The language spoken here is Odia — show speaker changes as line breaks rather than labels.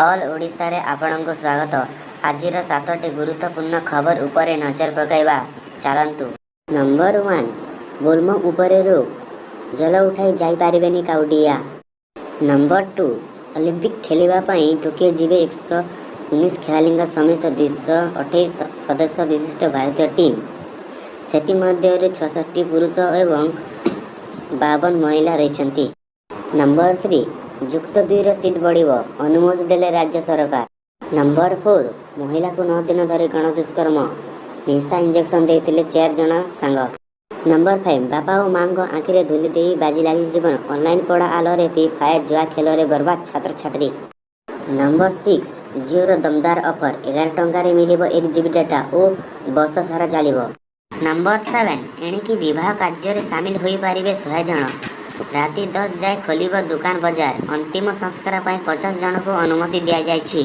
ଅଲ୍ ଓଡ଼ିଶାରେ ଆପଣଙ୍କୁ ସ୍ୱାଗତ। ଆଜିର ସାତଟି ଗୁରୁତ୍ୱପୂର୍ଣ୍ଣ ଖବର ଉପରେ ନଜର ପକାଇବା ଚାଲନ୍ତୁ। ନମ୍ବର 1, ବୋଲବମ୍ ଉପରେ ରୋକ୍, ଜଳ ଉଠାଇ ଯାଇପାରିବେନି କାଉଡ଼ିଆ। ନମ୍ବର 2, ଅଲିମ୍ପିକ୍ ଖେଳିବା ପାଇଁ ଟୋକିଓ ଯିବେ 119 ଖେଳାଳିଙ୍କ ସମେତ 228 ସଦସ୍ୟ ବିଶିଷ୍ଟ ଭାରତୀୟ ଟିମ୍। ସେଥିମଧ୍ୟରୁ 66 ପୁରୁଷ ଏବଂ 52 ମହିଳା ରହିଛନ୍ତି। ନମ୍ବର 3, ଯୁକ୍ତ 2ର ସିଟ୍ ବଢ଼ିବ, ଅନୁମତି ଦେଲେ ରାଜ୍ୟ ସରକାର। ନମ୍ବର 4, ମହିଳାକୁ 9 ଦିନ ଧରି ଗଣଦୁଷ୍କର୍ମ, ନିଶା ଇଞ୍ଜେକ୍ସନ ଦେଇଥିଲେ ଚାରି ଜଣ ସାଙ୍ଗ। ନମ୍ବର 5, ବାପା ଓ ମାଙ୍କ ଆଖିରେ ଧୂଳି ଦେଇ ବାଜି ଲାଗିଛି ଜୀବନ। ଅନଲାଇନ୍ ପଢ଼ା ଆଳରେ ଫ୍ରି ଫାୟାର, ଜୁଆ ଖେଳରେ ବର୍ବାଦ ଛାତ୍ରଛାତ୍ରୀ। ନମ୍ବର 6, ଜିଓର ଦମଦାର ଅଫର, 11 ଟଙ୍କାରେ ମିଳିବ 1 ଜିବି ଡାଟା ଓ ବର୍ଷ ସାରା ଚାଲିବ। ନମ୍ବର 7, ଏଣିକି ବିବାହ କାର୍ଯ୍ୟରେ ସାମିଲ ହୋଇପାରିବେ 100 ଜଣ। ରାତି 10 ଯାଏ ଖୋଲିବ ଦୋକାନ ବଜାର। ଅନ୍ତିମ ସଂସ୍କାର ପାଇଁ 50 ଜଣଙ୍କୁ ଅନୁମତି ଦିଆଯାଇଛି।